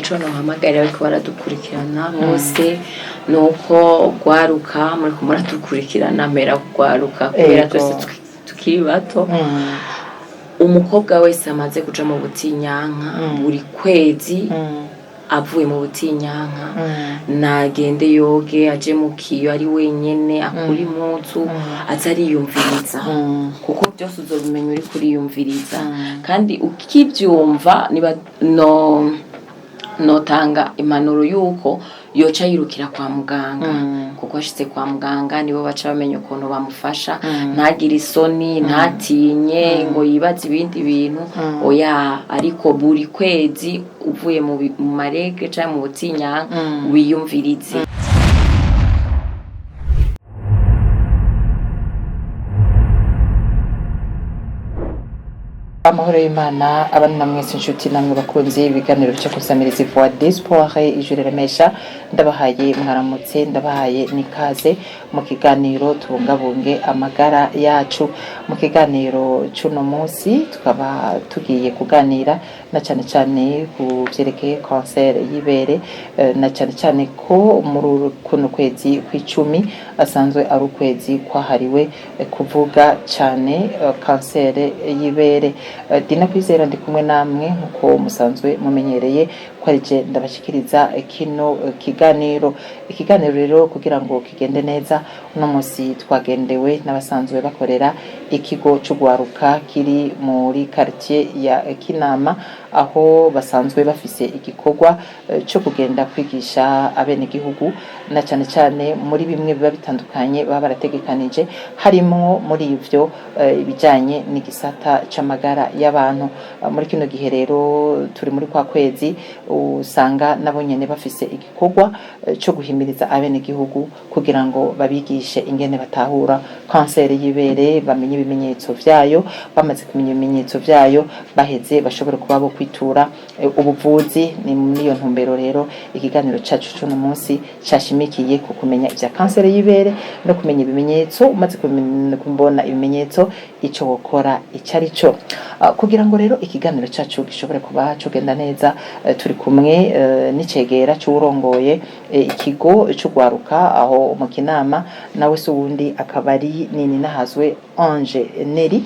Ico nohamagarira bariko baradukurikirana bose ni uko gwaruka, muriko muradukurikirana, mpera kugwaruka kubera twese tukiri bato. Umukobwa wese amaze kuja mu butinyanka, buri kwezi avuye mu butinyanka, nagende yoge, aje mu kiyo ari wenyene, akura impuzu, aze ariyumviriza, kuko byose uzobimenya uri kuriyumviriza. Kandi ukibyumva, niba no notanga impanuro yuko yoca yirukira kwa muganga, kuko ashitse kwa muganga nibo baca bamenya ukuntu bamufasha. Ntagire isoni, ntatinye ngo yibaze ibindi bintu, oya. Ariko buri kwezi uvuye mu ma règles canke mu butinyanka, wiyumvirize. Amahoro y'Imana abana namwe mwese, inshuti namwe bakunzi ibiganiro bica kusamiriza Voix d'Espoir, ijuru riremesha. Ndabahaye mwaramutse, ndabahaye nikaze mu kiganiro Tubungabunge Amagara Yacu. Mu kiganiro c'uno munsi tukaba tugiye kuganira na cane cane ku vyerekeye kanseri y'ibere, na cane cane ko muri kuno kwezi kw'icumi asanzwe ari ukwezi kwahariwe kuvuga cane kanseri y'ibere. Dina Kwizera ndi kumwe namwe nkuko musanzwe mumenyereye ko ari je ndabashikiriza kino kiganiro. Ikiganiro rero kugira ngo kigende neza, uno munsi twagendewe n'abasanzwe bakorera ikigo c'ugwaruka kiri muri quartier ya Kinama, aho basanzwe bafise igikorwa co kugenda kwigisha abenegihugu, na cane cane muri bimwe biba bitandukanye baba barategekanije, harimwo muri ivyo ibijanye n'igisata c'amagara y'abantu. Muri kino gihe rero turi muri kwa kwezi usanga nabo nyene bafise igikorwa co guhimiriza abenegihugu kugira ngo babigishe ingene batahura kanseri y'ibere, bamenye ibimenyetso vyayo. Bamaze kumenya ibimenyetso vyayo, baheze bashobore kuba bo kwitura ubuvuzi. Ni muri iyo ntumbero rero ikiganiro cacu c'uno munsi cashimikiye ku kumenya ivya kanseri y'ibere no kumenya ibimenyetso. Umaze kubona ibimenyetso, ico wokora ico ari cyo. Kugira ngo rero ikiganiro cacu gishobore kuba cogenda neza, turi kumwe n'icegera c'uwurongoye ikigo c'ugwaruka aho mu Kinama, nawe se uwundi akaba ari Nini Nahazwe Ange Neri.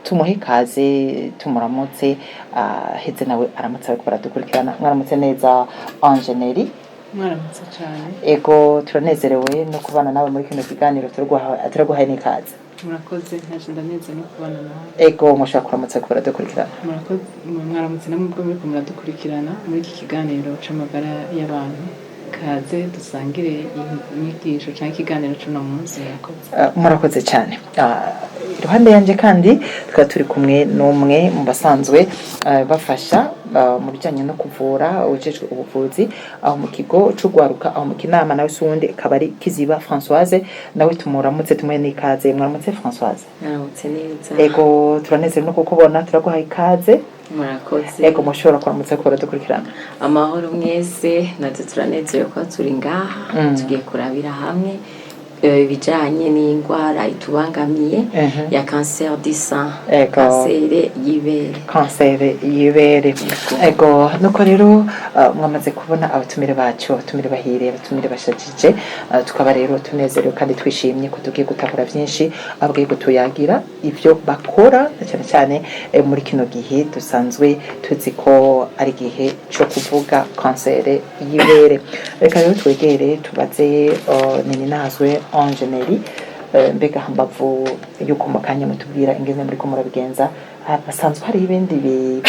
Tumuhe ikaze, tumuramutse, aheze nawe aramutse ariko baradukurikirana. Mwaramutse neza, Ange Neri? Mwaramutse cyane. Ego, turanezerewe no kubana nawe muri kino kiganiro, turaguhaye n'ikaze. Murakoze, ntaje ndaneze no kubana nawe. Ego, mushobora kuramutsa ko baradukurikirana. Murakoze, mwaramutse namwe ubwo muriko muradukurikirana muri iki kiganiro c'amagara y'abantu. Kaze dusangire inyigisho canke ikiganiro c'uno munsi. Murakoze. Murakoze cyane. Iruhande yanjye kandi tukaba turi kumwe n'umwe mu basanzwe bafasha mu bijyanye no kuvura, ujejwe ubuvuzi aho mu kigo c'ugwaruka aho mu Kinama, nawe se uwundi akaba ari Kiziba Françoise. Nawe tumuramutse, tumuhe n'ikaze. Mwaramutse, Françoise? Mwaramutse neza. Ego, turanezerewe no kukubona, turaguhaye ikaze. Murakoze. Ego, mushobora kuramutsa ko baradukurikirana. Amahoro mwese, natwe turanezerewe kuba turi ngaha. Tugiye kurabira hamwe ibijanye n'indwara itubangamiye ya cancer du sein, kanseri y'ibere. Kanseri y'ibere. Ego, nuko rero mwamaze kubona abatumire bacu, abatumire bahire, abatumire bashajije. Tukaba rero tunezerewe kandi twishimye ko tugiye gutahura byinshi, abwiye kutuyagira ivyo bakora, na cyane cyane muri kino gihe dusanzwe tuzi ko ari igihe cyo kuvuga kanseri y'ibere. Reka rero twegere tubaze Nini Nazwe Angeneri, mbega hambavu yuko mu kanya mutubwira ingene muriko murabigenza, hasanzwe hari ibindi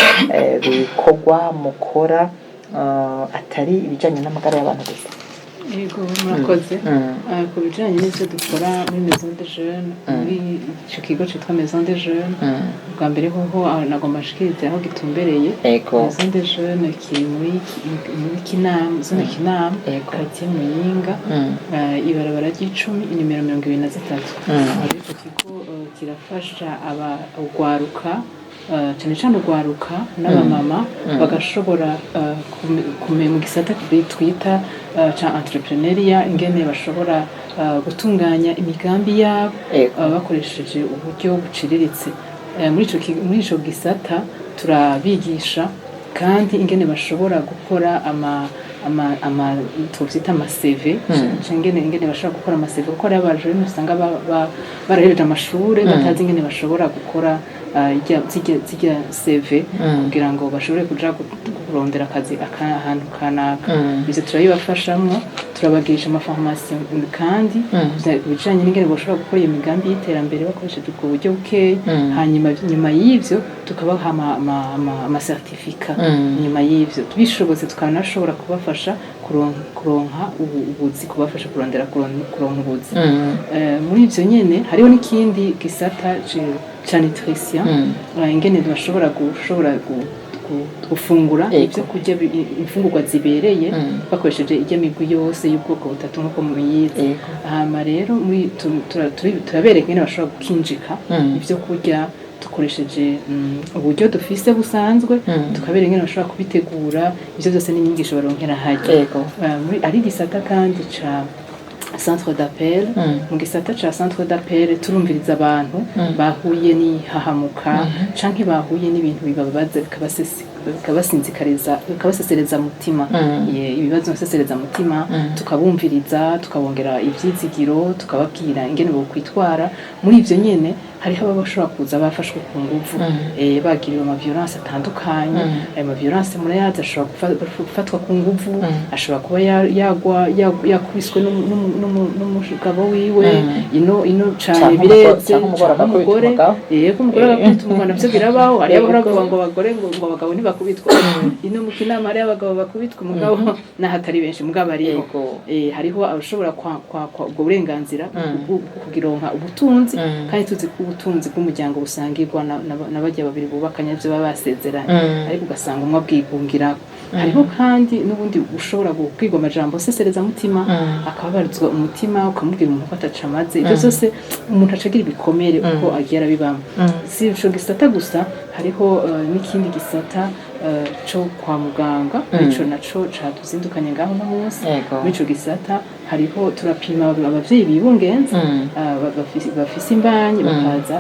bikorwa mukora atari ibijanye n'amagara y'abantu gusa? Yego, murakoze. Ku bijanye n'ivyo dukora muri Maison de Jeunes, muri ico kigo citwa Maison de Jeunes, bwa mbere hoho nagomba nshikirize aho gitumbereye. Maison de Jeunes kiri muri Kinama, zone Kinama, quartier Muyinga, ibarabara ry'icumi, inimero 23. Aho rero ico kigo kirafasha aba ugwaruka, cane cane ugwaruka n'abamama, bagashobora mu gisata twita ca entrepreneuriat, ingene bashobora gutunganya imigambi yabo bakoresheje uburyo buciriritse. Muri ico gisata turabigisha. Kandi ingene bashobora gukora ama tuvyita ama CV, ingene bashobora gukora ama CV, kuko hariho abajene usanga barahereje amashure batazi ingene bashobora gukora zirya CV kugira ngo bashobore kuja kurondera akazi ahantu kanaka. Ivyo turabibafashamwo, turabagirisha ama formation kandi ku bijanye n'ingene bashobora gukora iyo migambi y'iterambere bakoresheje ubwo buryo bukeya. Hanyuma nyuma y'ivyo tukabaha ama certificat. Nyuma y'ivyo bishobotse tukanashobora kubafasha kuronka ubuzi, kubafasha kurondera kuronka ubuzi. Muri ivyo nyene hariho n'ikindi gisata ca nutrition, ingene bashobora gushobora gufungura ibyo kurya, imfungurwa zibereye, bakoresheje irya migwi yose y'ubwoko butatu nk'uko mubiyizi. Hama rero muri turabereka ingene bashobora gukinjika ibyo kurya dukoresheje uburyo dufise busanzwe, tukabereka ingene bashobora kubitegura. Ivyo byose ni inyigisho baronkera harya. Ari igisata kandi ca centre d'appel. Mu gisata ca centre d'appel turumviriza abantu bahuye n'ihahamuka canke bahuye n'ibintu bibabaza, bikabasinzikariza, bikabasesereza mutima. Ibibazo nsesereza mutima, tukabumviriza, tukabongera ivyizigiro, tukababwira ingene bokwitwara. Muri ivyo nyene hariho ababa bashobora kuza bafashwe ku nguvu, bagiriwe ama violence atandukanye. Ayo ma violence murayazi, ashobora gufatwa ku nguvu, ashobora kuba yagwa yakubiswe n'umugabo wiwe ino cane Canke bireze. Canke umugore Canke agakubita umugore. Umugabo. Yego, umugore agakubita umugabo, navyo birabaho. Hariho abahora bavuga ngo abagore ngo abagabo ntibakubitwa. Ino mu Kinama hariho abagabo bakubitwa umugabo, naho atari benshi, mugabo ariho. Hariho abashobora kwa ubwo burenganzira bwo kugironka ubutunzi, kandi tuzi ko ubutunzi bw'umuryango busangirwa na barya babiri bubakanye, ivyo baba basezeranye, ariko ugasanga umwe abwigungira. Hariho kandi n'ubundi ushobora kubwirwa amajambo seserezamutima, akababarizwa umutima, ukamubwira umuntu ko ataca amaze. Ibyo byose umuntu aca agira ibikomere uko agiye arabibamo. Si ico gisata gusa, hariho n'ikindi gisata co kwa muganga, ico naco catuzindukanye ngaho uno munsi. Muri ico gisata hariho turapima abavyeyi bibungenze, bafise imbanyi, bakaza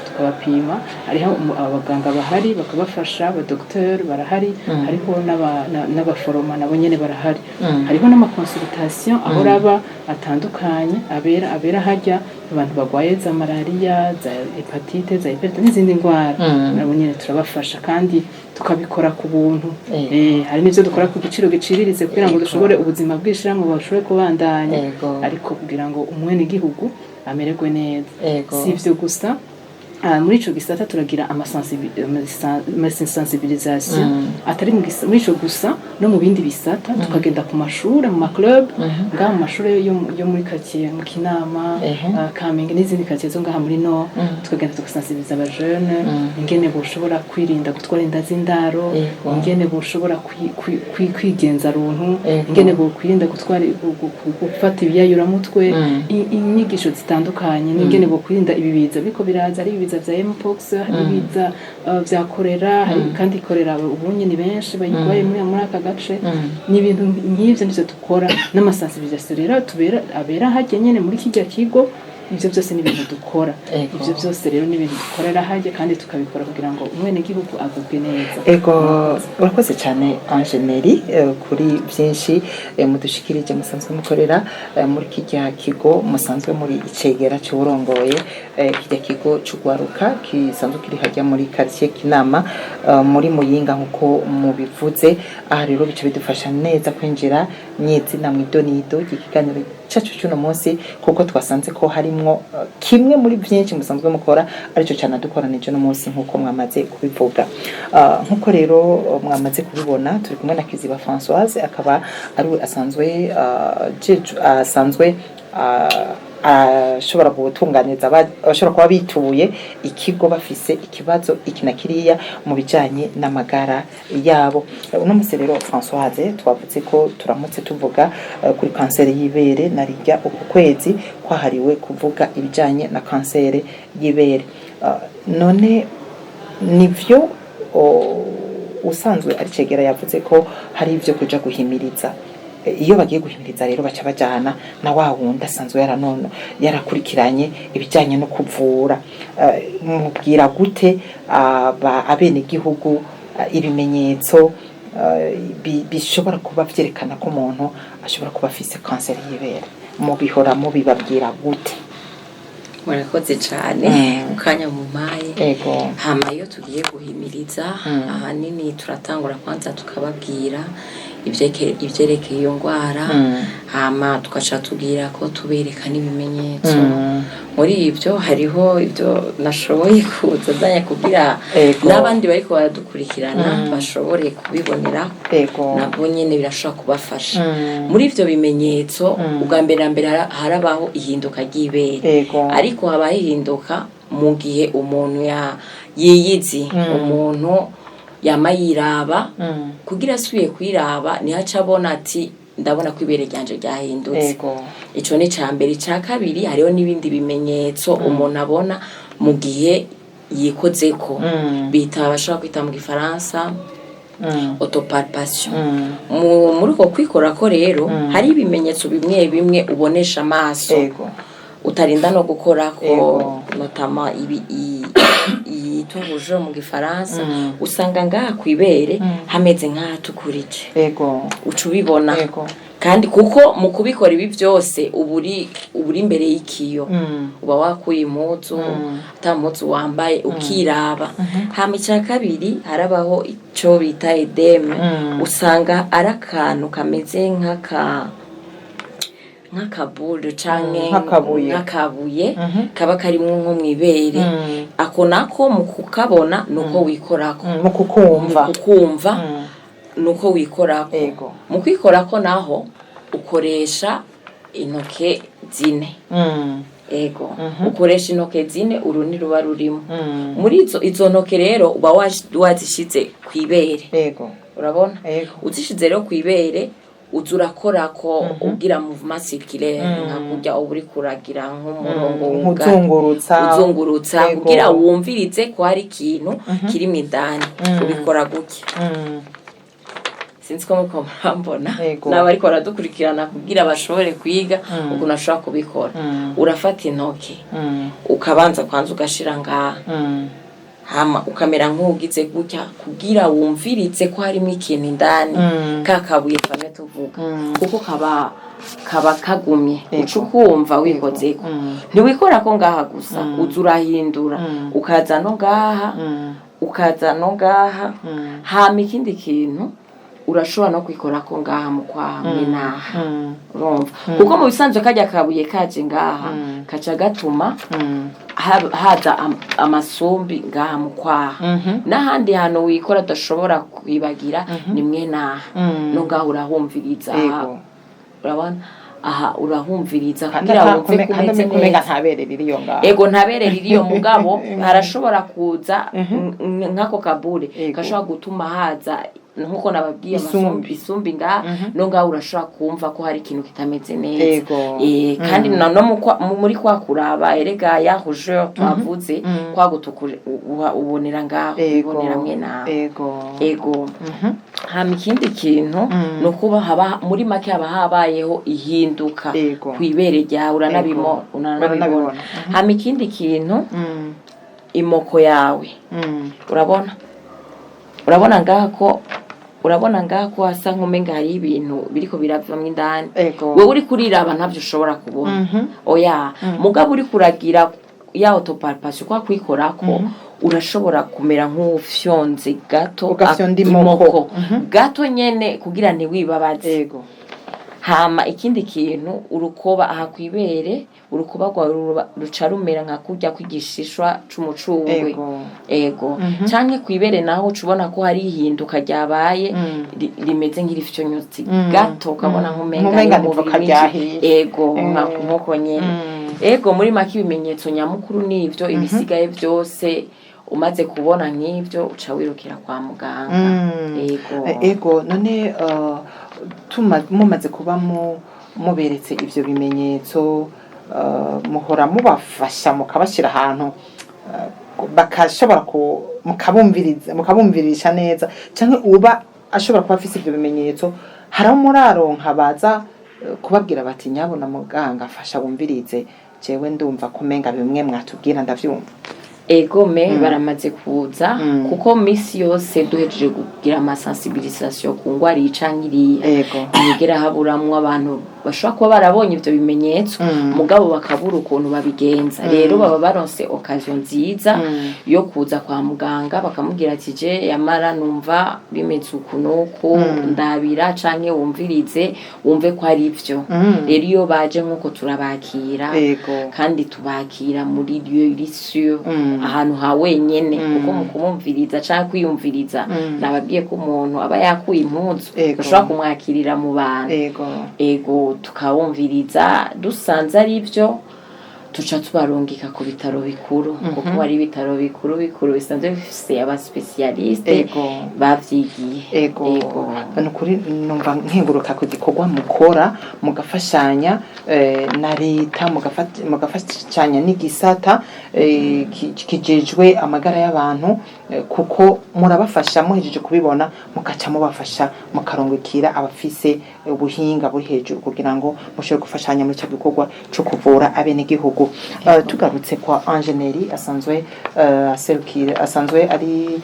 tukabapima. Hariho abaganga bahari bakabafasha, abadokiteri barahari, hariho n'abaforoma nabo nyene barahari. Hariho n'ama consultation ahora aba atandukanye abera harya, abantu barwaye za malariya, za hépatite, za hypertension n'izindi ndwara, nabo nyene turabafasha kandi tukabikora ku buntu. Hari n'ivyo dukora ku giciro giciriritse kugira ngo dushobore ubuzima bw'ishirahamwe bashobore kubandanya, ariko kugira ngo umwenegihugu amererwe neza. Si ivyo gusa, muri ico gisata turagira amasensibilisation atari muri ico gusa, no mu bindi bisata, tukagenda ku mashure, mu ma club, ngaha mu mashure yo muri quartier mu Kinama, Kamenge n'izindi quartier zo ngaha muri no, tukagenda tugasensibiliza abajene ingene boshobora kwirinda gutwara inda z'indaro, ingene boshobora kwigenza runtu, ingene bokwirinda gutwara gufata ibiyayuramutwe, inyigisho zitandukanye, n'ingene bokwirinda ibi biza biriko biraza. Hari ibiza vya mpox, hari ibiza vya korera, hari kandi korera ubunye ni benshi bayirwaye muri aka gace. Ni ibintu nk'ivyo nivyo dukora, n'amasensibilisation rero tubera abera harya nyene muri kirya kigo. Ivyo byose ni ibintu dukora. Ivyo byose rero ni ibintu dukorera harya kandi tukabikora kugira ngo umwenegihugu agubwe neza. Ego, urakoze cyane Angeneri kuri byinshi mudushikirije musanzwe mukorera muri kijya kigo musanzwe muri icegera cy'uburongoye, kijya kigo cy'ugwaruka kisanzwe kiri hajya muri quartier Kinama, muri Muyinga nkuko mubivuze. Aha rero bice bidufasha neza kwinjira nyizina mu idonido ry'ikiganiro cyacu cy'uno munsi, kuko twasanze ko harimwo kimwe muri byinshi musanzwe mukora, aricyo cyane dukoranije uno munsi nk'uko mwamaze kubivuga. Nk'uko rero mwamaze kubibona, turi kumwe na Kiziba Françoise, akaba ari we asanzwe asanzwe ashobora gutunganiriza abashobora kuba bituye ikigo bafise ikibazo iki na kiriya mu bijanye n'amagara yabo. Uno munsi rero Françoise, twavuze ko turamutse tuvuga kuri kanseri y'ibere, na rirya uku kwezi kwahariwe kuvuga ibijanye na kanseri y'ibere. None nivyo usanzwe ari cegera yavuze ko hari ivyo kuja guhimiriza. Iyo bagiye guhimiriza rero baca bajana na wa wundi asanzwe yaranono yarakurikiranye ibijyanye no kuvura. Mubwira gute abenegihugu? ibimenyetso bishobora kuba vyerekana ko umuntu ashobora kuba afise kanseri y'ibere, mubihora mubibabwira gute? Murakoze cyane ku kanya mumpaye. Hama iyo tugiye guhimiriza, ahanini turatangura kwanza tukababwira ivyerekeye iyo ndwara, hama tugaca tubwira ko tubereka n'ibimenyetso. Muri ibyo hariho ibyo nashoboye kuza nzanye kugira n'abandi bariko baradukurikirana bashobore kubibonera, nabwo nyene birashobora kubafasha. Muri ivyo bimenyetso, ubwa mbere na mbere harabaho ihinduka ry'ibere, ariko habaho ihinduka mu gihe umuntu yiyizi, umuntu yama yiraba, kugira asubiye kwiraba niho aca abona ati: "Ndabona ko ibere ryanje ryahindutse." Ico ni ica mbere. Ica kabiri, hariho n'ibindi bimenyetso umuntu abona mu gihe yikozeko, bita, bashobora kwita mu Gifaransa autopalpation. Muri uko kwikorako rero, hari ibimenyetso bimwe bimwe ubonesha amaso, utarinda no gukorako, notamment ibi iyitunguje mu Gifaransa. Usanga ngaha kwibere hameze nk'ahatukurije, uca ubibona. Kandi kuko mu kubikora ibi byose uba uri imbere y'ikiyo, uba wakuye impuzu, ata mpuzu wambaye, ukiraba. Hama icya kabiri, harabaho icyo bita œdème. Usanga ari akantu kameze nk'akabure canke Nk'akabuye. nk'akabuye kaba karimwo nko mw'ibere. Ako nako mu kukabona nuko wikorako. Mu kukumva. Mu kukumva nuko wikorako. Mu kwikorako naho ukoresha intoke zine. Ego, ukoresha intoke zine, uruni ruba rurimo. Muri izo ntoke rero uba wazishize kw'ibere. Urabona? Ego. Uzishize rero kw'ibere, uza urakorako ugira mouvement circulaire, nka kurya uba uriko uragira nk'umurongo wugari. Nkuzungurutsa. Uzungurutsa kugira wumvirize ko hari ikintu kiri mu indani. Ubikora gutya. Sinzi ko muriko murambona n'abariko baradukurikirana, kugira bashobore kwiga ukuntu ashobora kubikora. Urafata intoke, ukabanza kwanza ugashira ngaha, hama ukamera nk'ugize gutya kugira wumvirize ko harimo ikintu indani, ka kabuye kamwe tuvuga, kuko kaba kagumye. Uca ukumva wikozeko. Ntiwikora ko ngaha gusa, uza urahindura, ukaza no ngaha, ukaza no ngaha. Hama ikindi kintu, urashobora no kwikora ko ngaha mu kwaha mwe naha. Urumva, kuko mu bisanzwe karya kabuye kaje ngaha, kaca gatuma haza amasumbi ngaha mu kwaha. N'ahandi hantu wikora udashobora kwibagira ni mwe naha. No ngaha urahumviriza. Urabona aha, urahumviriza Kandi kugira wumve ko kandi umeze kumenga neza. Ntabere ririyo ngaho. Ego, ntabere ririyo, mugabo harashobora kuza nk'ako kabure gashobora gutuma haza, nkuko nababwiye, Isumbi. amasumbi, isumbi ngaha. No ngaha urashobora kumva ko hari ikintu kitameze neza. Kandi no muri kwa kuraba, erega ya rougeur twavuze, kwa gutukura, ubonera ngaho, ubonera mwe naho. Ego. Hama ikindi kintu ni ukuba haba, muri make, haba habayeho ihinduka kw'ibere ryawe, uranabibona. Uranabibona. Hama ikindi kintu, imoko yawe, urabona ngaha ko hasa nk'umenga hari ibintu biriko biravamwo indani. Wewe uriko uriraba ntavyo ushobora kubona. Oya, mugabo uriko uragira ya autopalpation, kwa kwikorako, urashobora kumera nk'ufyonze gato. Ugafyonda imoko. Gato nyene kugira ntiwibabaze. Hama ikindi kintu, urukoba aha kwibere, urukoba rwawe ruca rumera nka kurya kw'igishishwa c'umucungwe. Ego. Canke kwibere naho uca ubona ko hari ihinduka ryabaye, rimeze nk'irifyonyotse gato, ukabona nk'umenga Nk'umenga ni n'ivoka umubiri winjiye. ryahiye. Ego, nkuko nyene. Ego, muri make ibimenyetso nyamukuru nivyo. Ibisigaye byose, umaze kubona nk'ivyo, uca wirukira kwa muganga. Ego. Ego, none mumaze kuba muberetse ivyo bimenyetso, muhora mubafasha mukabashyira ahantu bakashobora mukabumviriza, mukabumvirisha neza, canke uba ashobora kuba afise ivyo bimenyetso, hari aho muraronka baza kubabwira bati: "Nyabona muganga, afasha wumvirize, jewe ndumva kumenga bimwe mwatubwira ndavyumva"? Egome, baramaze kuza, kuko misi yose duhejeje kugira amasensibilisation ku ngwara iyi canke iriya, ntiyigera haburamwo abantu bashobora kuba barabonye ivyo bimenyetso, mugabo bakabura ukuntu babigenza. Rero baba baronse occasion nziza yo kuza kwa muganga, bakamubwira ati: "Je yamara numva bimeze uku n'uku, ndabira canke wumvirize wumve ko ari ivyo." Rero iyo baje nk'uko turabakira, kandi tubakira muri lieu iri sûr, ahantu ha wenyene, kuko mu kumumviriza canke kwiyumviriza, nababwiye ko umuntu aba yakuye impuzu, ushobora kumwakirira mu bantu. Ego, tukabumviriza, dusanze ari byo tuca tubarungika ku bitaro bikuru, kuko hari ibitaro bikuru bikuru bisanzwe bifise abaspécialistes bavyigiye. Ego, ni ukuri numva nkenguruka ku gikorwa mukora, mugafashanya na leta, mugafashanya n'igisata kijejwe amagara y'abantu, kuko murabafasha muhejeje kubibona, mukaca mubafasha mukarungikira abafise ubuhinga buri hejuru kugira ngo mushobore gufashanya muri ico gikorwa co kuvura abenegihugu. Tugarutse kwa Angeneri asanzwe aserukira, asanzwe ari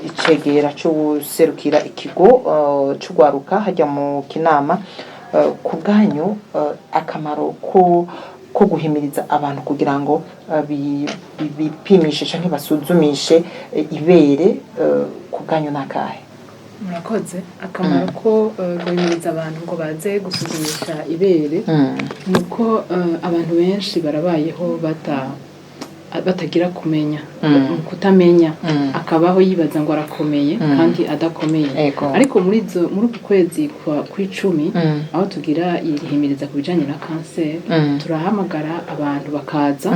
icegera c'uwuserukira ikigo c'ugwaruka hajya mu Kinama, ku bwanyu, akamaro ko guhimiriza abantu kugira ngo bipimishe canke basuzumishe ibere, ku bwanyu nakahe? Murakoze. Akamaro ko guhimiriza abantu ngo baze gusuzumisha ibere ni uko abantu benshi barabayeho batagira kumenya, kutamenya, akabaho yibaza ngo arakomeye kandi adakomeye. Ariko muri uku kwezi kwa kw'icumi, aho tugira ihimiriza ku bijanye na kanseri, turahamagara abantu bakaza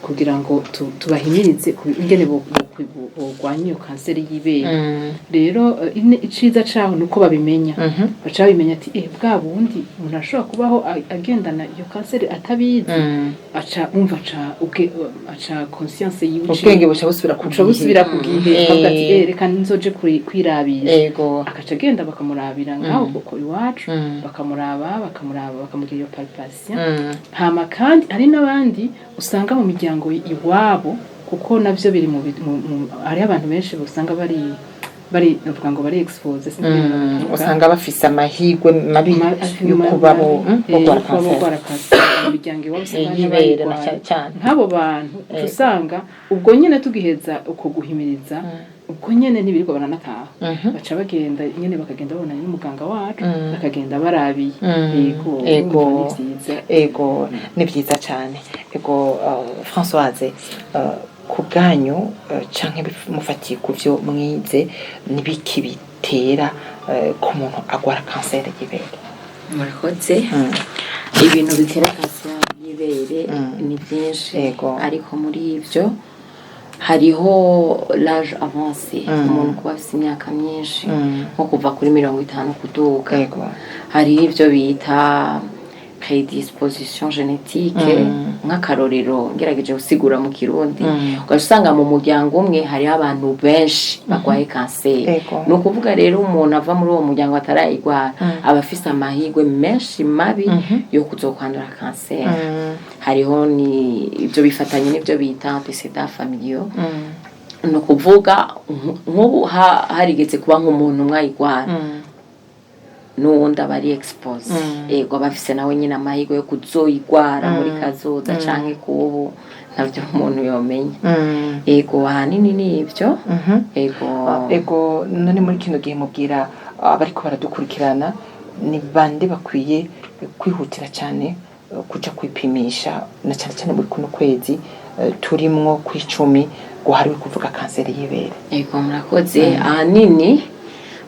kugira ngo tubahimirize ku ingene borwanya iyo kanseri y'ibere. Rero iciza caho ni uko babimenya, baca babimenya ati: "Eh, bwa bundi umuntu ashobora kubaho agendana iyo kanseri atabizi." Aca umva aca conscience yiwe Ubwenge buca busubira ku buca busubira ku gihe, akavuga ati: "Eh, reka nzoje kwirabisha." Akaca agenda bakamurabira ngaho kuko iwacu bakamuraba bakamugira iyo palpation. Hama kandi hari n'abandi usanga mu miryango iwabo, kuko navyo biri mu, bi- mu, mu hariho abantu benshi usanga bari navuga ngo bari exposé, sinzi ingene babivuga. Usanga bafise amahirwe mabi yo kuba bo yo bogwara kuba kanseri. Bogwara kanseri mu miryango iwabo usanga hariho Y'ibere na abayirwaye. cyane cyane. Nk'abo bantu uca usanga ubwo nyene tugiheza uko guhimiriza, ubwo nyene ntibirirwa baranataha, baca bagenda nyene, bakagenda babonanye n'umuganga wacu, bakagenda barabiye. Yego. Urumva ni vyiza. Ego, ni byiza cyane. Ego, Françoise, ku bwanyu, canke mufatiye ku byo mwize, nibiki bitera ko umuntu agwara kanseri y'ibere? Murakoze. Ibintu bitera kanseri y'ibere ni byinshi, ariko muri ibyo hariho l'âge avancé, umuntu kuba afite imyaka myinshi, nko kuva kuri 50 kuduga. Hariho ibyo bita prédisposition génétique. Nk'akarorero, ngerageje gusigura mu Kirundi, ugaca usanga mu muryango umwe hariho abantu benshi barwaye kanseri. Ni ukuvuga rero umuntu ava muri uwo muryango atarayirwara aba afise amahirwe menshi mabi yo kuzokwandura kanseri. Hariho ni ibyo bifatanye n'ibyo bita antécédents familiaux. Ni ukuvuga nk'ubu harigeze kuba nk'umuntu umwe ayirwara, n'uwundi aba ari exposé. Yego, aba afise nawe nyine amahirwe yo kuzoyirwara muri kazoza canke kubu, ntavyo umuntu yomenya. Yego, ahanini ni ibyo. Yego. Ego, none muri kino gihe mubwira abariko baradukurikirana, ni bande bakwiye kwihutira cyane kuja kwipimisha, na cyane cyane muri kuno kwezi turimwo kw'icumi guhariwe kuvuga kanseri y'ibere? Yego, murakoze. Ahanini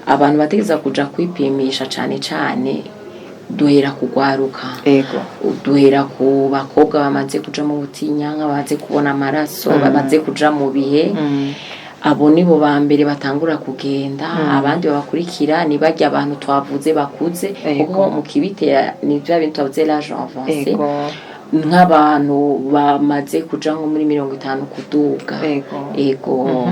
abantu bategereza kuja kwipimisha cane cane, duhera kugwaruka, duhera ku bakobwa bamaze kuja mu butinyanka, bamaze kubona amaraso, bamaze kuja mu bihe. Abo nibo ba mbere batangura kugenda. Abandi babakurikira ni barya abantu twavuze bakuze, kuko mu kibitera ni bya bintu twavuze, l'âge avancé, nk'abantu bamaze kuja nko muri 50 kuduga. Ego.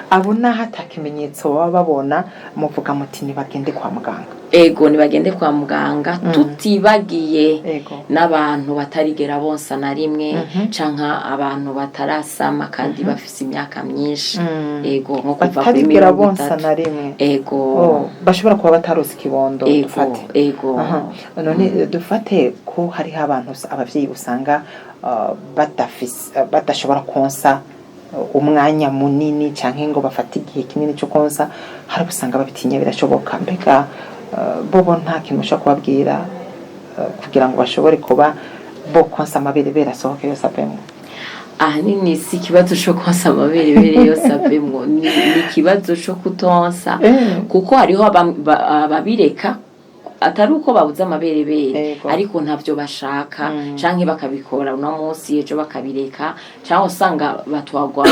Abo naho ata kimenyetso baba babona, muvuga muti nibagende kwa muganga? Ego, nibagende kwa muganga, tutibagiye Ego. n'abantu batarigera bonsa na rimwe, canke abantu batarasama kandi bafise imyaka myinshi. Ego, nko kuva kuri Batarigera mirongo bonsa itatu na rimwe? Ego. Oh, bashobora kuba batarose ikibondo? Ego. Dufate. Ego. Aha. None dufate ko hariho abantu abavyeyi usanga badashobora konsa umwanya munini, canke ngo bafate igihe kinini cyo konsa, hari abo usanga babitinya. Birashoboka? Mbega bobo nta kintu ushobora kubabwira kugira ngo bashobore kuba bo konsa amabere bere asohoke yose avemwo? Ahanini si ikibazo co konsa amaberebere yose avemwo, ni ikibazo co kutonsa, kuko hariho ababireka atari uko babuze amaberebere, ariko ntavyo bashaka, canke bakabikora uno munsi, ejo bakabireka, canke usanga batwagwa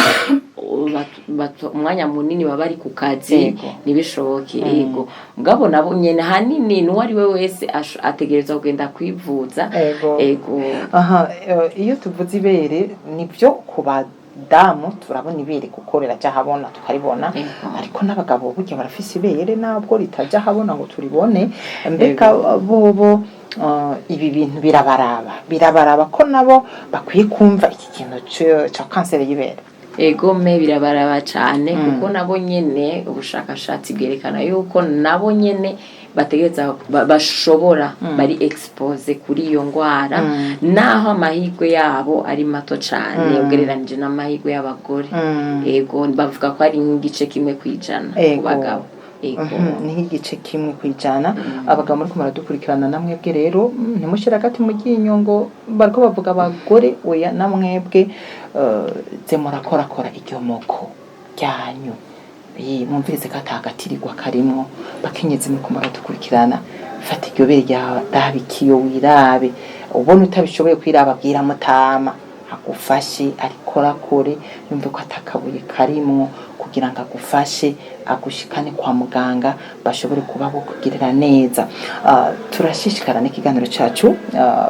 umwanya munini baba bari ku kazi, ntibishoboke. Ego, mugabo nabo nyene ahanini n'uwo ari we wese ategerezwa kugenda kwivuza. Ego. Ego. Aha, iyo tuvuze ibere, nibyo, ku badamu turabona ibere kuko rirajya ahabona tukaribona, ariko n'abagabo burya barafise ibere ntabwo ritajya ahabona ngo turibone. Mbega bobo ibi bintu birabaraba ko nabo bakwiye kumva iki kintu ca kanseri y'ibere? Egome, birabaraba cyane, kuko nabo nyene ubushakashatsi bwerekana yuko nabo nyene bategereza bashobora bari exposé kuri iyo ndwara, naho amahirwe yabo ari mato cyane ugereranije n'amahirwe y'abagore. Ego, bavuga ko ari nk'igice 1% ku bagabo. Ego. Ni nk'igice 1%. Abagabo muri muradukurikirana, namwebwe rero ntimushyire agati mu ryinyo ngo bariko bavuga abagore. Oya, namwebwe ze murakorakora iryomoko ryanyu. Mwumvirize ko atagatirirwa karimwo. Bakenyezi muri muradukurikirana, fata iryo bere ryawe, raba ikiyo, wirabe. Ubona utabishoboye kwiraba, bwira mutama agufashe arikorakore, yumve ko atakabuye karimwo, kugira ngo agufashe agushikane kwa muganga bashobore kuba bokugirira neza. Turashishikara n'ikiganiro cacu.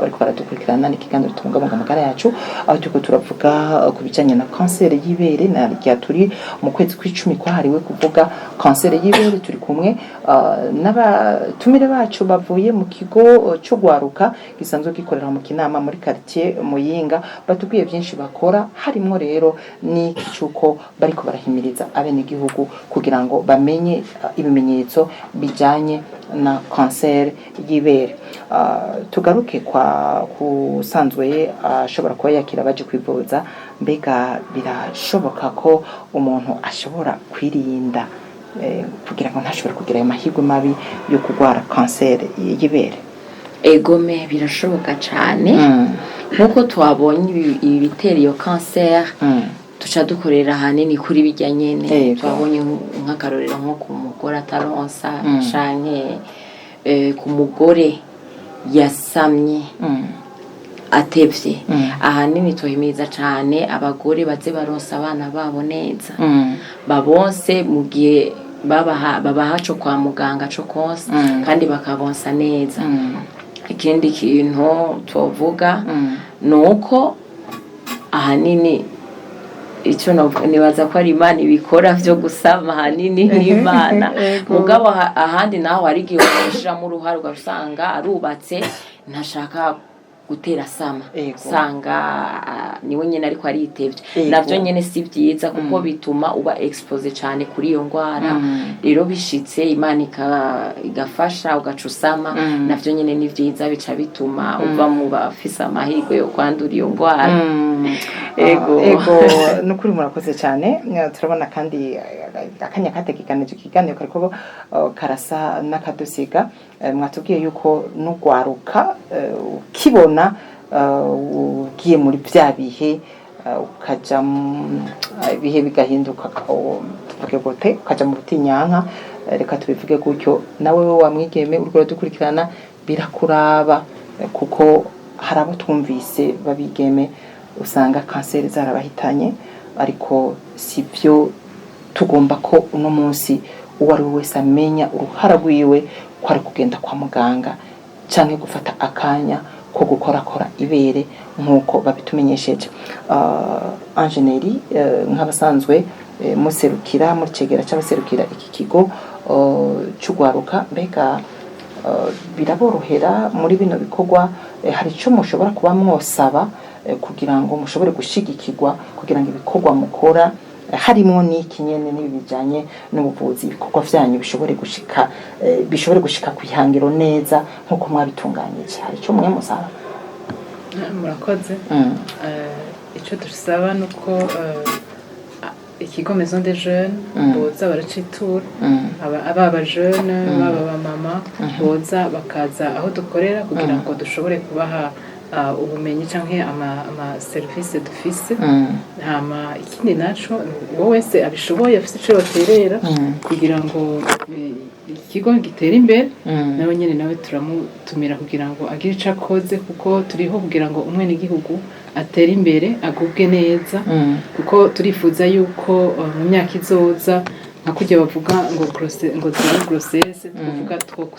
Bariko baradukurikirana, n'ikiganiro tubungabunga amagara yacu, aho turiko turavuga ku bijanye na kanseri y'ibere, na rya turi mu kwezi kw'icumi kwahariwe kuvuga kanseri y'ibere. Turi kumwe n'abatumire bacu bavuye mu kigo c'ugwaruka gisanzwe gikorera mu Kinama muri quartier Muyinga. Batubwiye byinshi bakora, harimwo rero n'iki cy'uko bariko barahimiriza abenegihugu kugira ngo bamenye ibimenyetso bijanye na kanseri y'ibere. Tugaruke kwa kusanzwe ashobora kuba yakira abaje kwivuza. Mbega birashoboka ko umuntu ashobora kwirinda kugira ngo ntashobore kugira ayo mahirwe mabi yo kurwara kanseri y'ibere? Egome, birashoboka cyane. Nk'uko twabonye ibi bitera iyo kanseri, tuca dukorera ahanini kuri bijya nyene. Twabonye nk'akarorero nko ku mugore ataronsa, canke ku mugore yasamye atevye. Ahanini tuhimiriza cane abagore baze baronsa abana babo neza, babonse mu gihe babaha co kwa muganga co konsa, kandi bakabonsa neza. Ikindi kintu twovuga ni uko ahanini icyo nibaza ko ari Imana ibikora byo gusama, ahanini n'Imana. Mugabo ahandi naho hari igihe ushiramo uruhare, ugasanga arubatse ntashaka gutera sama, usanga niwe nyene ariko aritevye. Navyo nyene si byiza, kuko bituma uba exposé cyane kuri iyo ndwara. Rero bishitse Imana igafasha ugaca usama, navyo nyene ni vyiza, bica bituma uva mu bafise amahirwe yo kwandura iyo ndwara. Ego. Ego, nukuri murakoze cyane. Turabona kandi akanya kategekanije ikiganiro kariko karasa n'akadusiga. Mwatubwiye yuko n'ugwaruka ukibona ugiye muri bya bihe, ukaja ibihe bigahinduka, tuvuge gute, ukaja mu butinyanka, reka tubivuge gutyo, nawe we wa mwigeme uriko uradukurikirana, birakuraba, kuko hari abo twumvise babigeme usanga kanseri zarabahitanye. Ariko si byo tugomba ko uno munsi uwo ari we wese amenya uruhara rwiwe, ko ari kugenda kwa muganga canke gufata akanya ko gukorakora ibere nk'uko babitumenyesheje. Angeneri, nk'abasanzwe muserukira muri cegera c'abaserukira iki kigo c'ugwaruka, mbega Biraborohera muri bino bikorwa? Hari icyo mushobora kuba mwosaba kugira ngo mushobore gushigikirwa, kugira ngo ibikorwa mukora, harimo n'iki nyene n'ibi bijanye n'ubuvuzi, ibikorwa vyanyu bishobore gushika ku ihangiro neza nk'uko mwabitunganyije? Hari icyo mwe musaba? Murakoze. Icyo dusaba ni uko ikigo Maison des Jeunes boza baracitura, aba jeune, baba abamama, boza bakaza aho dukorera kugira ngo dushobore kubaha ubumenyi canke ama service dufise. Hama ikindi naco, uwo wese abishoboye, afise ico yoterera kugira ngo ikigo gitere imbere, nawe nyene nawe turamutumira kugira ngo agire ico akoze, kuko turiho kugira ngo umwenegihugu atere imbere, agubwe neza, kuko turifuza yuko mu myaka izoza, nka kurya bavuga ngo ngo zéro grossesse, twavuga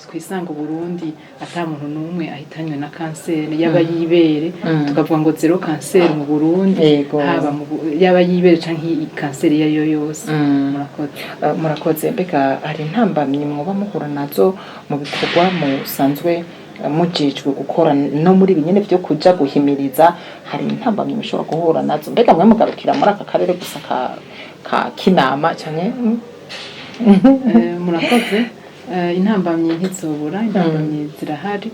twisanga Uburundi ata muntu n'umwe ahitanywe na kanseri yaba yibere, tukavuga ngo zéro cancer mu Burundi, haba yaba yibere canke kanseri iyo ariyo yose. Murakoze. Murakoze. Mbega hari intambamyi mwoba muhura nazo mu bikorwa musanzwe mujejwe gukora, no muri ibi nyene vyo kuja guhimiriza? Hari intambamyi mushobora guhura nazo? Mbega mwe mugarukira muri aka karere gusa ka Kinama canke? Murakoze. Intambamyi ntizobura, intambamyi zirahari,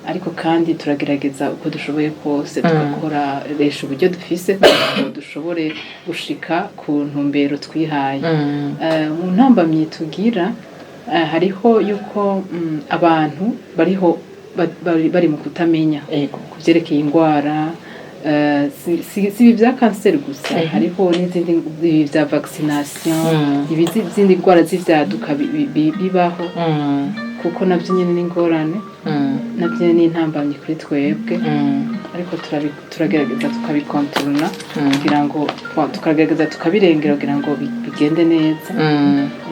ariko kandi turagerageza uko dushoboye kose, tugakoresha uburyo dufise kugira ngo dushobore gushika ku ntumbero twihaye. Mu ntambamyi tugira, hariho yuko abantu bariho bari mu kutamenya ku byerekeye indwara, si ibi bya kanseri gusa, hariho n'izindi, ibi bya vaccination, izindi ndwara z'ivyaduka bibaho, kuko nabyo nyine ni ingorane, nabyo ni intambamyi kuri twebwe, ariko turagerageza tukabikontorona kugira ngo tukagerageza tukabirengera kugira ngo bigende neza.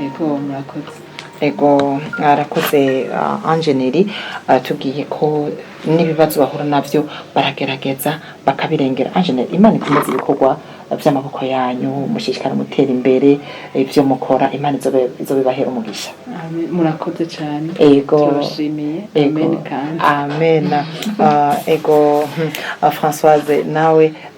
Yego, murakoze. Ego, mwarakoze. Angeneri aratubwiye ko n'ibibazo bahura navyo baragerageza bakabirengera. Angeneri, Imana ikomeze ibikorwa vy'amaboko yanyu, mushishikara mutera imbere ivyo mukora, Imana izobibahera umugisha. Amen. Murakoze cyane. Ego. Turabashimiye. Ego. Amen kandi. Amen. Ego. Françoise nawe.